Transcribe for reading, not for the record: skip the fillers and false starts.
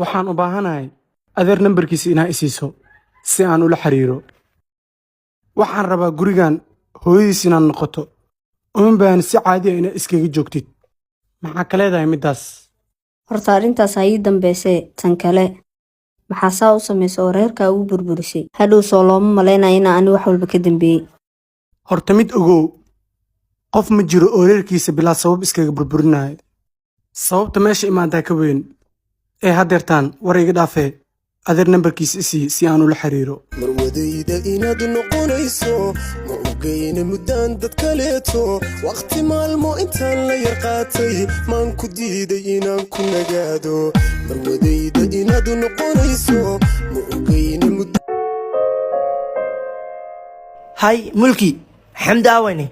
Waxaan u baahanahay adeer nambarkiisa inaa isiiso si aan ula xiriiro. Waxaan rabaa gurigan hooyadiis inaad noqoto. Uma baahan si caadi ah inaad iskaga joogtid. Maxaa ka leedahay middaas? Horta arrintaas ha ii dambeysee. Tan kale, maxaa saa u samaysa oo reerkaa ugu burburisay? Hadhow soo looma malaynaya inaa ani wax walba ka dambeeyey? Horta mid ogow, qof ma jiro oo reerkiisa bilaa sabab iskaga burburinayo. Sababta meesha imaadaa ka weyn ee haddeertaan war iga dhaafee, adeer nambarkiisa isii si aan ula xiriiro. Marwadayda inaad noqonayso ma ogeyne muddaan dad kaleeto waqti maalmo intaan la yar qaatay maan ku diiday inaan ku nagaado. Marwadayda inaad noqonayso ma ogeyne muddo. Hay Mulki, Xamdi awayne?